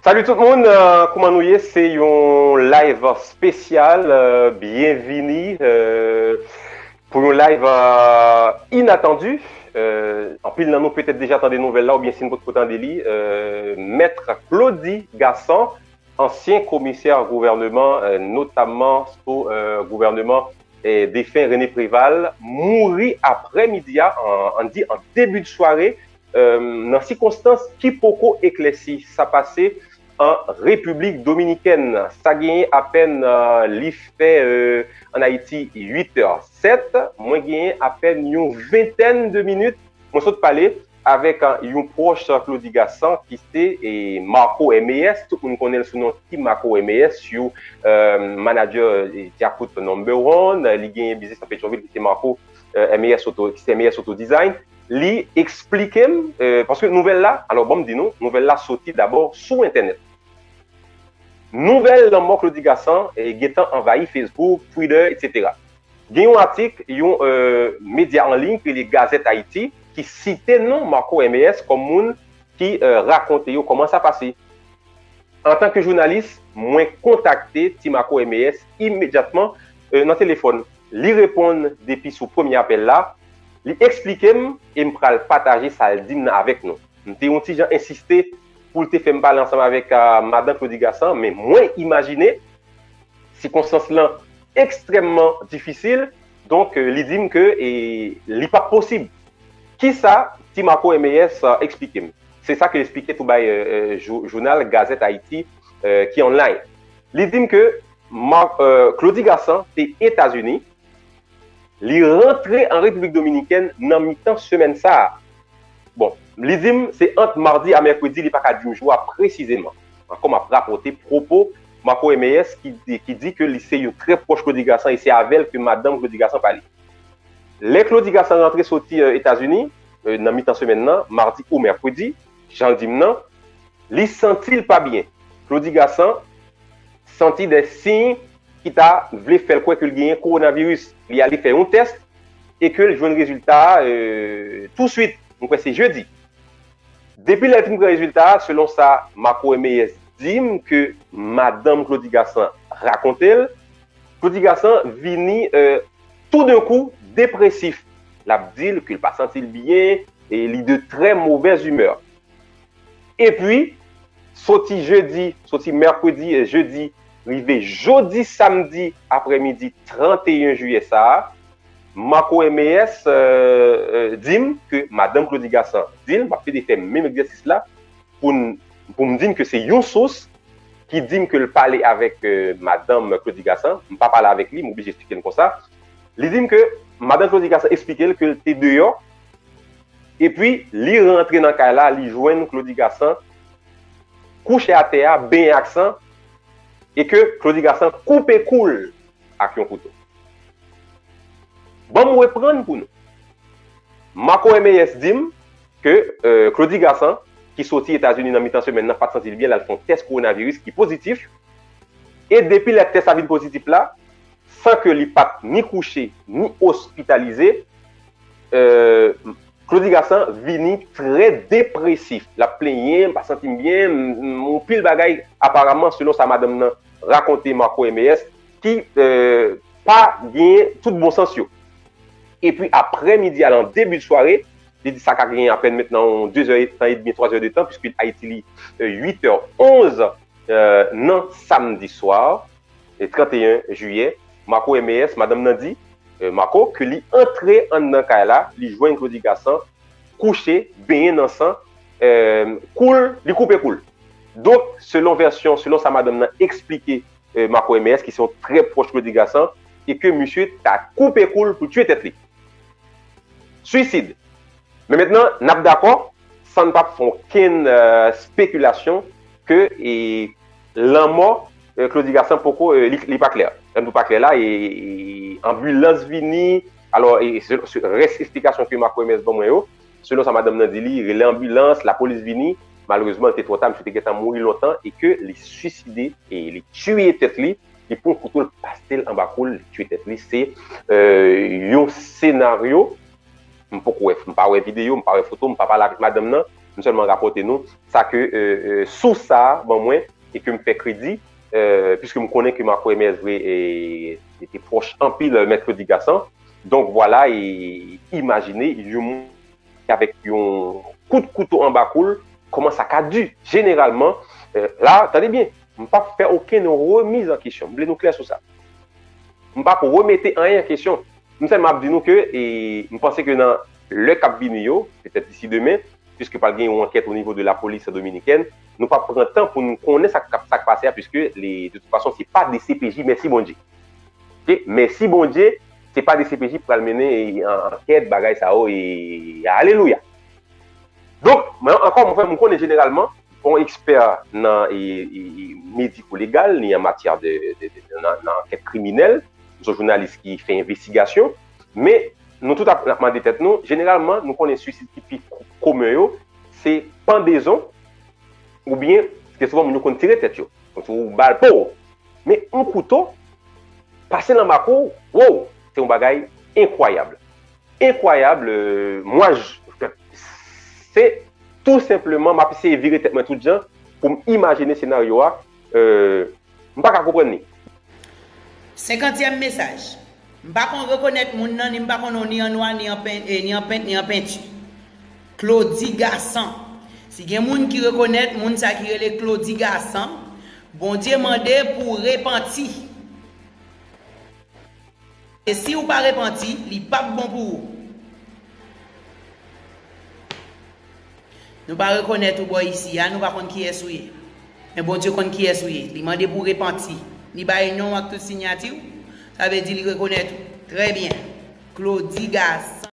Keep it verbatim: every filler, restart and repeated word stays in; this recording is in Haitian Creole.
Salut tout moun, euh, kouman nou ye? Se yon live spesyal, euh, byenvini euh, pou yon live euh, inatandi. Euh, anpil nan nou petèt deja tande nouvèl la oubyen si n potko tande li. Euh, Mèt Claudy Gassant, ansyen komisè gouvèneman, euh, notamman sou euh, gouvèneman eh, defen René Préval, mouri aprè midi a, an, an di an debi de sware, euh, nan sikonstans ki poko eklèsi. Sa pase an Repiblik Dominikèn. Sa genyen apèn euh, li fè euh, an Ayiti uit è sèt. Mwen genyen apèn yon ventèn de minit. Mwen sot pale avèk euh, yon pwòch Claudy Gassant ki se eh, Marco M A S. Tout moun konnen l sou non Ti Marco M A S, yon euh, manager eh, Djakout number one. Li genyen biznis nan Petyonvil ki se Marco euh, M A S Auto, ki se M A S Auto Design. Li eksplike m, euh, paske nouvèl la, alò ban m di nou, nouvèl la soti dabò sou entènèt. Nouvèl lanmò Claudy Gassant eh, gentan anvayi Facebook, Twitter, etsetera. Gen yon atik, yon euh, medya an liy ki rele Gazette Haïti, ki site non Marco M A S kòm moun ki euh, rakonte yo kòman sa pase. Antanke jounalis, mwen kontakte Ti Marco M A S imedyatman euh, nan telefòn. Li reponn depi sou premye apèl la, li eksplike m e m pral pataje sa l di m nan avèk nou. M te yon ti jan ensiste pou l te fè m pale ansanm avèk euh, madan Claudy Gassant, men mwen imajine sikonstans lan ekstrèmman difisil, donk euh, li di m ke eh, li p ap posib. Kisa Ti Marco M A S euh, eksplike m? Se sa ke l eksplike tou bay euh, euh, jou- jounal Gazette Haïti euh, ki online. Li di m ke Mar- euh, Claudy Gassant te Etazini, li rantre an Repiblik Dominikèn nan mitan semèn sa a. Bon, li di m se ant madi a mèkredi, li pa ka di m jou a presizeman. Ankò m ap rapòte pwopo Marco M A S ki, ki di ke li se yon trè pwòch Claudy Gassant e se avè l ke madanm Claudy Gassant pale. Lè Claudy Gassant rantre soti euh, Etazini euh, nan mitan semèn nan, madi ou mèkredi, jan l di m nan, li santi l pa byen. Claudy Gassant santi de siy ki ta vle fè l kwè ke l genyen kowonaviris. Li ale fè yon tès e ke l jwenn rezilta a euh, touswit. Mwen kwè se jedi. Depi lè l fin pran rezilta a, selon sa Marco M A S di m ke madanm Claudy Gassant rakonte l, Claudy Gassant vini euh, toudenkou depresif. L ap di l ke l pa santi l byen e li de trè movèz imè. Epi, soti jedi, soti mèkredi e jedi, rive jodi samdi aprèmidi tranteyen jiyè sa a, Marco M A S euh, euh, di m ke madanm Claudy Gassant di l, m ap pede fè menm egzèsis la pou n- pou m di n ke se yon sous ki di m ke l pale avèk euh, madanm Claudy Gassant. M pa pale avèk li, m oblije eksplike l konsa. Li di m ke madanm Claudy Gassant eksplike l ke l te deyò, epi li rantre nan kay la, li jwenn Claudy Gassant kouche atè a, benyen ak san, e ke Claudy Gassant koupe kou l ak yon kouto. Ban m reprann pou nou. Marco M A S di m ke euh, Claudy Gassant, ki soti Etazini nan mitan semèn nan, pa t santi l byen, l al fè yon tès kowonaviris ki pozitif. E depi lè tès la vin pozitif la, san ke li pa t ni kouche, ni ospitalize, euh, Claudy Gassant vini trè depresif. L ap plenyen, m pa santi m byen, m- m- yon pil bagay, aparaman, selon sa madanm nan rakonte Marco M A S, ki euh, pa genyen tout bon sans yo. Epi aprèmidi a, an debi de sware, li di sa ka genyen apèn mentnan yon de zè tan edmi, twa zè de tan, piske Ayiti li uit è onz nan samdi swa, tranteyen jiyè. Marco M A S, madanm nan di Marco ke li antre anndan kay la, li jwenn Claudy Gassant kouche, benyen nan san, kou l, li koupe kou l. Donk, selon vèsyon, selon sa madanm nan eksplike Marco M A S, ki se yon trè pwòch Claudy Gassant, e ke misye ta koupe kou l pou tye tèt li. Swisid. Men mentnan, n ap dakò, san n p ap fè okenn spekilasyon, ke lanmò Claudy Gassant poko, li pa klè. Lè m di w pa klè la, e anbilans vini. Alò, rès esplikasyon ke Marco M A S ban mwen yo, selon sa madanm nan di li, rele anbilans, lapolis vini. Malerezman, li te twò ta, misye te gentan mouri lontan e ke li swiside e li tiye tèt li. Li pran kouto, l pase l anba kou l, li tiye tèt li. Se yon senaryo. M poko wè, m pa wè videyo, m pa wè foto, m pa pale avèk madanm nan. m sèlman rapòte nou sa ke, euh, euh, sous sa a ban mwen e ke m fè kredi, euh, puiske m konnen ke Marco Emezre, e, te pwòch anpil Mèt Claudy Gassant. Donk, vwala, e imajine yon moun avèk yon kout kouto anba kou l, kòman sa ka di. Jeneralman, euh, la, tande byen, m p ap fè okenn remiz an kesyon. M vle nou klè sou sa. M p ap remete anyen an kesyon. M sèlman ap di nou ke, e, m panse ke nan lè k ap vini yo, petèt disi demen, puiske pral gen yon ankèt o nivo de lapolis dominikèn, nou p ap pran tan pou nou konnen sa k ap, sa k pase a, puiske, de tout fason, se pa D C P J, mèsi Bondye. Ok? Mèsi Bondye, se pa D C P J pral mennen, e, an-, ankèt, bagay sa yo, e, alelouya. Donk, mwen ankò, mwen, mwen konnen jeneralman, bon ekspè nan, e, e, e, mediko-legal, ni an matyè de, de, de, nan, nan ankèt kriminèl, m se jounalis ki fè envestigasyon, men nou tout ap, ap mande tèt nou, jeneralman, nou konnen swisid ki pi ko-, komen yo, se pandezon, oubyen, se souvan moun yo konn tire tèt yo. Konn tire yon bal, po! Men yon kouto, pase nan bako, wow, se yon bagay enkwayab. Enkwayab, euh, mwa, j-, se tou senpleman, m ap eseye vire tèt mwen tout jan pou m imajine senaryo a, euh, m pa ka konprann li. Senkantyèm mesaj. M pa konn rekonèt moun nan, ni m pa konn ni an nwa, ni an pen-, e, ni an pent, ni an penti. Claudy Gassant. Si gen moun ki rekonèt moun sa ki rele Claudy Gassant, Bondye mande pou w repanti. E si w pa repanti, li p ap bon pou ou. Nou pa rekonèt ou bò isi a, nou pa konn kiyès ou ye. Men Bondye konn kiyès ou ye. Li mande pou w repanti. Li bay non w ak tout siyati w. Sa vle di li rekonèt ou. Trè byen. Claudy Gassant.